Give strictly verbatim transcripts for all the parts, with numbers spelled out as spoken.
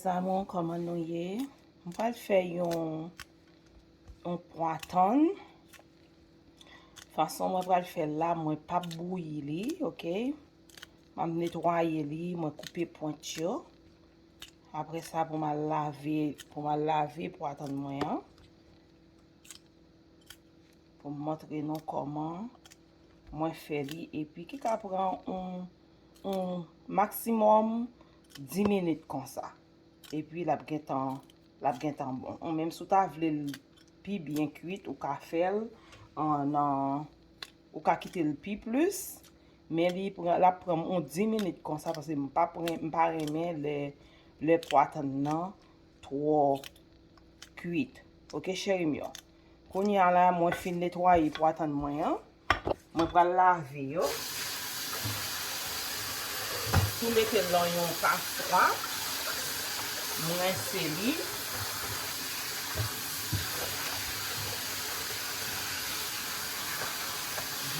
Zanmi, kòman nou ye? Mwen pral fè yon, yon pwa tann. Fason mwen pral fè l la, mwen p ap bouyi li, oke? M ap netwaye li, mwen koupe pwent yo. Apre sa, pou m al lave, pou m al lave pwa tann mwen an. Pou m montre nou kòman mwen fè li, epi ki ka pran yon, yon maksimòm dis minit konsa. Epi l ap gentan, l ap gentan bon. Ou menm si w ta vle l pi byen kwit, ou ka fè l an, nan, ou ka kite l pi plis, men li pran, l ap pran yon dis minit konsa, paske m pa pran, m pa renmen lè, lè pwa tann nan twò kwit. Oke, cheri m yo. Kounye a la, mwen fin netwaye pwa tann mwen an. Mwen pral lave yo. Tou mete l nan yon paswa. M rense li.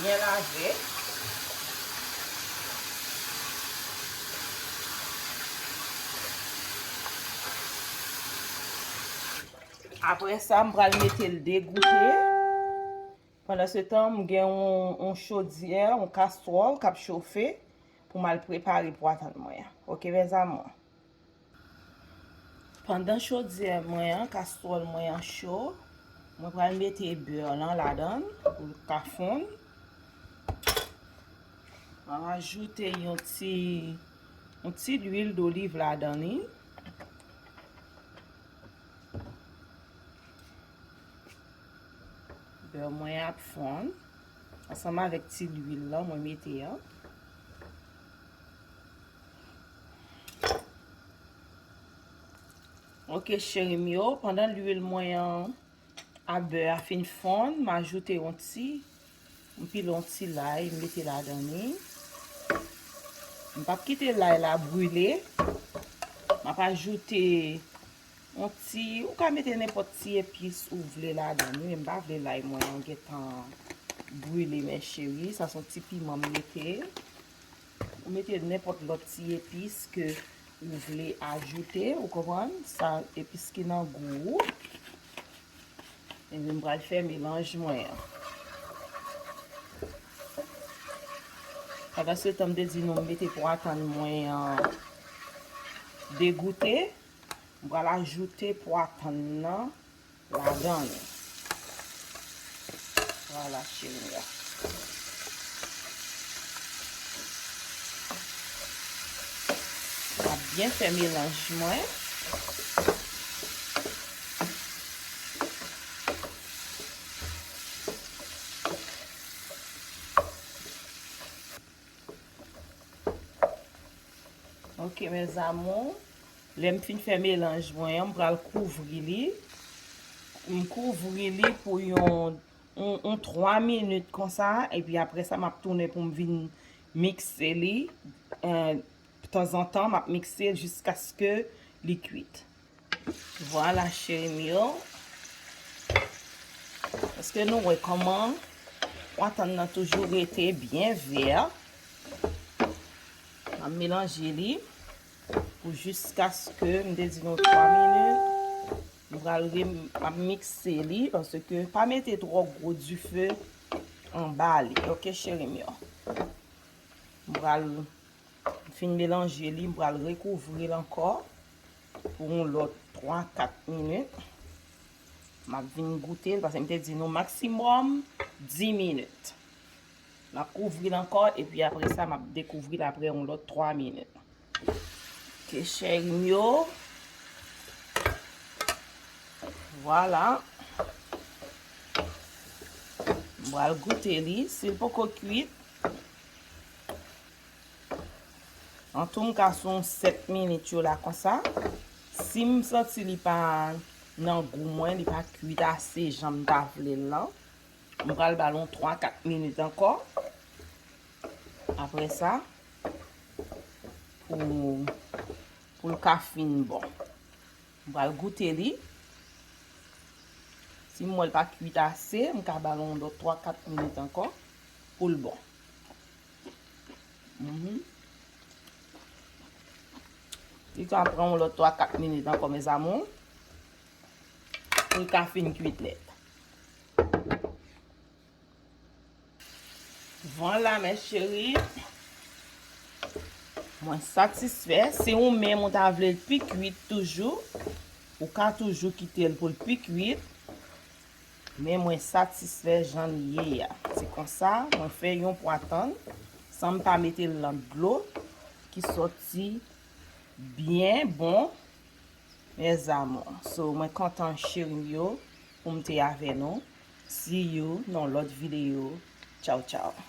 Byen lave. Apre sa, m pral mete l degoute. Pandan se tan, m gen yon, yon chodyè, yon kastwòl k ap chofe pou m al prepare pwa tann mwen an. Oke, mes amours. Pandan chodyè mwen an, kastwòl mwen an cho, mwen pral mete bè lan ladan l pou l ka fonn. Mwen ajoute yon ti, yon ti lwil doliv ladan li. Bè mwen ap fonn ansanm avèk ti lwil lan mwen mete an. Oke, cheri m yo, pandan lwil mwen an a bè a fin fonn, m ajoute yon ti, m pile yon ti lay, m mete ladan li. M p ap kite lay la brile. M ap ajoute yon ti, ou ka mete nenpòt ti epis ou vle ladan li, men m pa vle lay mwen an gentan brile, mes chéries. Sa se yon ti piman m mete. Ou mete nenpòt lòt ti epis ke ou vle ajoute, ou konprann? Sa epis ki nan gou ou. Epi m pral fè melanj mwen an. Pandan se tan, m te di nou m mete pwa tann mwen an degoute. M pral ajoute pwa tann nan ladan li. Vwala, cheri m yo. M ap byen fè melanj mwen. Ok, mes amours. Lè m fin fè melanj mwen an, m pral kouvri li. M kouvri li pou yon, yon, yon twa minit konsa, epi apre sa, m ap tounen pou m vin mikse li. Eh, tanzantan, m ap mikse l jiskaske li kwit. Vwala, cheri m yo. Èske nou wè kòman pwa tann nan toujou rete byen vè? M ap melanje li pou jiskaske m te di nou twa minit. M pral re-, m ap mikse li, paske pa mete twò gwo dife anba li. Ok, cheri m yo. M pral M fin melanje li, m pral rekouvri l ankò pou yon lòt twa, kat minit. M ap vin goute l, paske m te di nou maksimòm dis minit. M ap kouvri l ankò, epi apre sa, m ap dekouvri l apre yon lòt twa minit. Ok, cheri m yo. Vwala. M pral goute li. Si l poko kwit, antouka, sou yon sèt minit yo la konsa. Si m santi li pa nan gou mwen, li pa kwit ase jan m ta vle l lan, m pral ba l yon twa, kat minit ankò. Apre sa, pou, pou l ka fin bon. M pral goute li. Si m wè l pa kwit ase, m ka ba l yon lòt twa, kat minit ankò pou l bon. Mhm. Li ka pran yon lòt twa kat minit ankò, mes amours, pou l ka fin kwit nèt. Vwala, mes chéris. Mwen satisfè. Si ou menm ou ta vle l pi kwit toujou, ou ka toujou kite l pou l pi kwit. Men mwen satisfè jan l ye a. Se konsa, mwen fè yon pwa tann, san m pa mete l nan dlo ki sòti byen bon, mes amours. So, mwen kontan, cheri m yo, pou m te avè nou. See you nan lòt videyo. Tchaw, tchaw.